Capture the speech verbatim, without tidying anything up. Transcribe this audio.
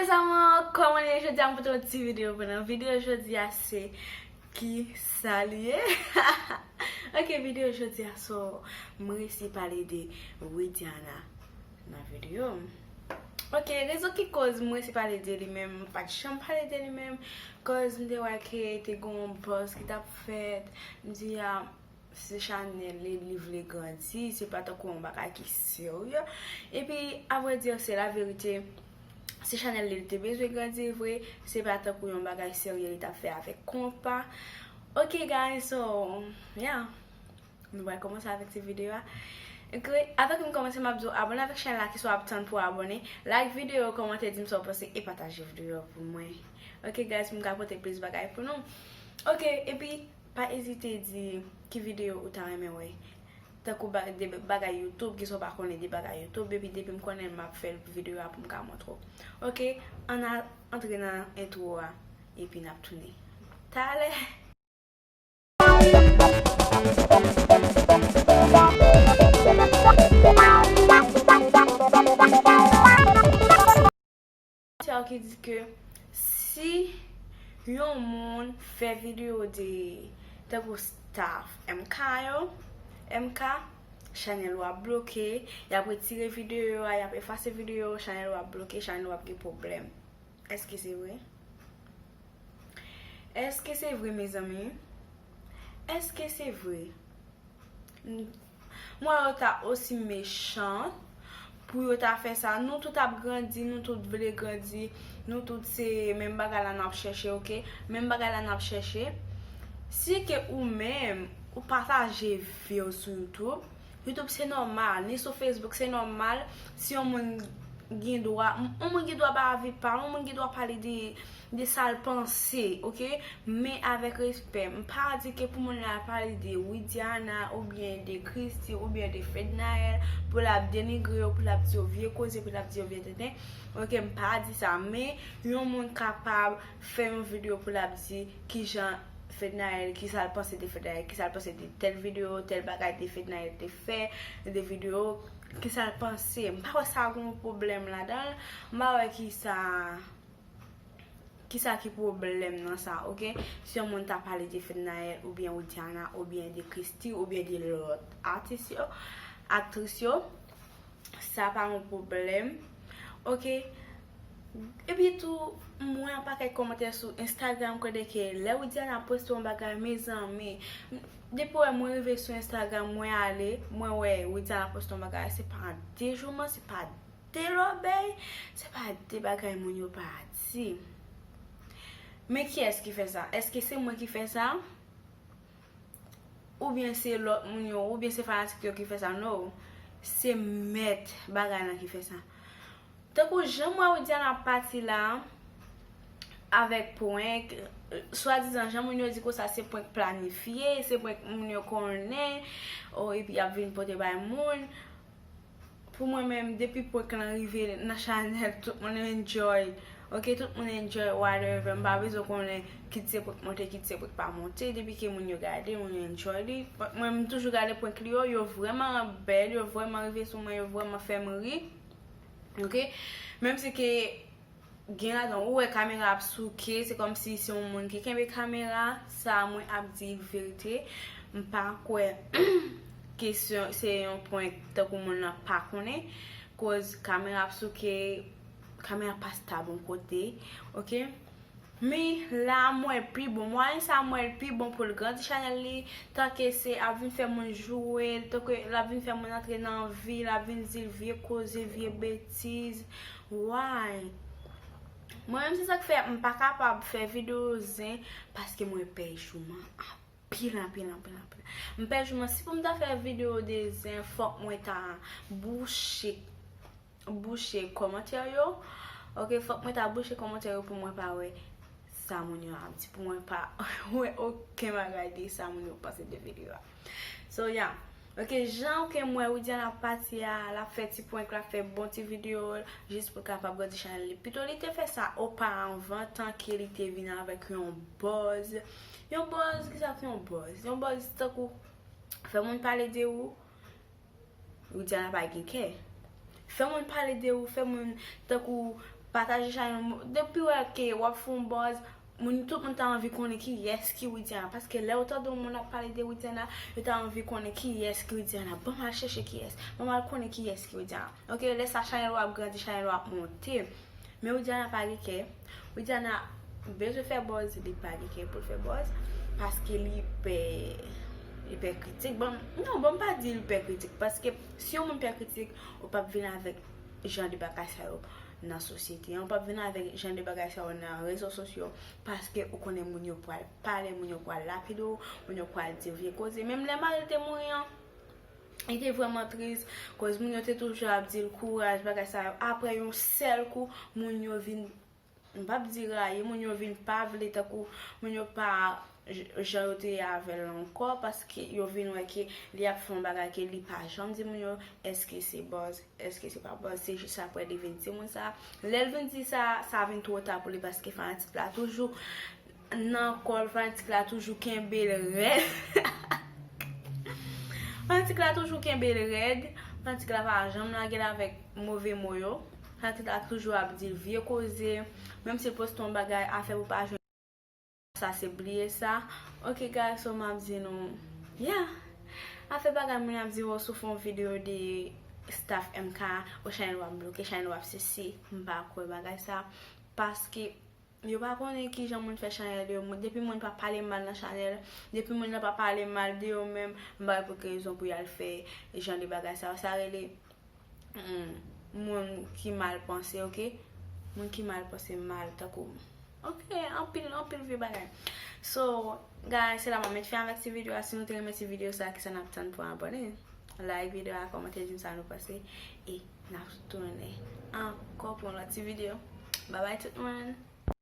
Mes amours, kòman nou ye? Jodi a m pote yon ti videyo pou nou. Videyo jodi a se ki sa li ye? Ok, videyo jodi a, so, m resi pale de Widiana nan videyo. Ok, rezon ki koz m resi pale de li menm, m pa t janm pale de li menm, koz m te wè ke te gen yon buzz ki t ap fèt, m di a, se chanèl li, li vle grandi, se pa tankou yon bagay ki serye. Epi, avrèdi, se laverite, se chanèl li, li te bezwen grandi vre, se pa tankou yon bagay serye li t ap fè avèk konpa. Ok, guys, so, yeah. Nou pral kòmanse avèk ti videyo a. Ok, avan ke m kòmanse, m ap di w abòne avèk chanèl la, keswa w ap tann pou w abòne. Like videyo, kòmante, di m sa w panse e pataje videyo a pou mwen. Ok, guys, pou m ka pote plis bagay pou nou. Ok, epi, pa ezite di ki videyo ou ta renmen wè. Tankou ba-, de bagay YouTube, keswa w pa konnen de bagay YouTube, epi depi m konnen m ap fè videyo a pou m ka montre w. Ok, ann al antre nan entwo a, epi n ap tounen talè. Sa ki di ke si yon moun fè videyo de, tankou staff M K yo, M K, chanèl ou ap bloke, y ap retire videyo a, y ap efase videyo, chanèl ou ap bloke, chanèl ou ap gen pwoblèm. Èske se vre? Èske se vre, mezanmi? Èske se vre? M, m wè yo ta osi mechan pou yo ta fè sa. Nou tout ap grandi, nou tout vle grandi, nou tout se menm bagay la n ap chèche, ok? Menm bagay la n ap chèche. Si ke ou menm, ou pataje vi w sou YouTube, YouTube se nòmal, ni sou Facebook se nòmal, si yon moun gen dwa, yon moun gen dwa ba avi pa l, yon moun gen dwa pale de, de sa l panse, ok? Men avèk respè, m pa di ke pou moun la pale de Widiana, oubyen de Christie, oubyen de Fednaelle, pou l ap denigre yo, pou l ap di yo vye koze, pou l ap di yo vye tenten, ok? M pa di sa, men yon moun kapab fè yon videyo pou l ap di kijan Fednaelle, kisa l panse de Fednaelle, kisa l panse de tèl videyo, tèl bagay de Fednaelle te fè, de videyo, kisa l panse. M pa wè sa gen yon pwoblèm ladan l. M pa wè kisa, kisa ki pwoblèm nan sa, ok? Si yon moun ta pale de Fednaelle, oubyen Widiana, oubyen de Christie, oubyen de lòt atis yo, aktris yo, sa pa yon pwoblèm. Ok. Epi tou, m wè yon pakèt kòmantè sou Instagram, kote ke lè Widiana poste yon bagay, mezanmi, depi wè mwen rive sou Instagram, mwen ale, mwen wè Widiana poste yon bagay, se pa de jouman, se pa de lòbèy, se pa de bagay moun yo pa di. Men kiyès ki fè sa? Èske se mwen ki fè sa? Oubyen se lòt moun yo, oubyen se fanatik yo ki fè sa, no. Se mèt bagay lan ki fè sa. Tankou jan m wè Widiana ap pati la, avèk prank, swadizan jan moun yo di konsa se prank planifye, se prank moun yo konnen, o, epi y ap vin pote bay moun. Pou mwen menm, depi prank lan rive nan chanèl, tout moun enjoy. Ok, tout moun enjoy, whatever. M pa bezwen konnen kit se prank monte, kit se prank pa monte. Depi ke moun yo gade, moun yo enjoy li. Mwen, m toujou gade prank li yo, yo vrèman bèl, yo vrèman rive sou mwen, yo vrèman fè m ri. Ok? Menm si ke gen ladan, ou wè kamera ap souke, se kòmsi se yon moun ki kenbe kamera, sa mwen ap di verite, m pa kwè ke se, se yon prank tankou moun nan pa konnen, koz kamera ap souke, kamera pa stab yon kote, ok? Men la, m wè l pi bon, mwayen sa, m wè l pi bon pou l grandi chanèl li, tanke se ap vin fè moun joure l, tanke l ap vin fè moun antre nan vi l, ap vin di l vye koze, vye betiz, Why? Mwen menm se sa k fè m pa kapab fè videyo zen, paske mwen pè jouman anpil, anpil, anpil, anpil. M pè jouman, si pou m ta fè videyo de zen, fòk mwen ta bouche, bouche kòmantè yo. Ok, fòk mwen ta bouche kòmantè yo pou mwen pa wè sa moun yo ap di, pou mwen pa wè okenn bagay de sa moun yo panse de videyo a. So, yeah. Ok, jan ke m wè Widiana ap pati a, l ap fè ti prank, l ap fè bon ti videyo, jis pou l kapab grandi chanèl li. Pito li te fè sa oparavan, tan ke li te vin avèk yon buzz. Yon buzz, kisa k yon buzz? Yon buzz tankou fè moun pale de ou, Widiana pa gen kè. Fè moun pale de ou, fè moun tankou Pataje chanèl mwen. Depi wè ke w ap fè yon buzz, moun, tout moun ta anvi konnen ki yès ki Widiana. Paske lè yo tande yon moun ap pale de Widiana, yo ta anvi konnen ki yès ki Widiana. Ban m al chèche ki yès. Ban m al konnen ki yès ki Widiana. Ok, lè sa chanèl w ap grandi, chanèl w ap monte. Men Widiana pa gen kè. Widiana bezwen fè buzz, li pa gen kè pou l fè buzz. Paske li pè, li pè kritik. Bon, non, bon, m pa di li pè kritik. Paske si yon moun pè kritik, ou p ap vin avèk jan de bagay sa yo nan sosyete an. Ou p ap vin avèk jan de bagay sa yo nan rezo sosyo, paske ou konnen moun yo pral pale, moun yo pral lapide w, moun yo pral di vye koze. Menm lè mari l te mouri an, li te vrèman tris, koz moun yo te toujou ap di l kouraj, bagay sa yo. Apre yon sèl kou, moun yo vin, m p ap di rayi, moun yo vin pa vle, tankou moun yo pa j-, jan yo te ye avè l ankò, paske yo vin wè ke li ap fè yon bagay ke li pa janm di moun yo, èske se buzz, èske se pa buzz, se jis apre li vin di moun sa. Lè l vin di sa, sa vin twò ta pou li, paske fanatik la toujou nan kò l, fanatik la toujou kenbe l rèd. Fanatik la toujou kenbe l rèd, fanatik la pa janm lage l avèk move mo yo. Fanatik la toujou ap di l vye koze, menm si l poste yon bagay, afè pou pa jwenn sa, se bliye sa. Ok, guys, so m ap di nou, yeah. Afè bagay moun ap di, w sou fè yon videyo de staff M K, ou chanèl w ap bloke, chanèl w ap sesi, m pa kwè bagay sa. Paske yo pa konnen kijan moun fè chanèl yo. Moun, depi moun pa pale mal nan chanèl, depi moun nan pa pale mal de yo menm, m pa wè pou ki rezon pou y al fè jan de bagay sa yo. Sa rele, mm, moun ki mal panse, ok? Moun ki mal panse mal, tankou, ok, anpil, anpil vye bagay. So, guys, se la m ap met fen avèk ti videyo a. Si nou te renmen ti videyo sa, kisa n ap tann pou abòne? Like videyo a, kòmante, di m sa nou panse. E n ap tounen ankò pou yon lòt ti videyo. Bye bye tout moun.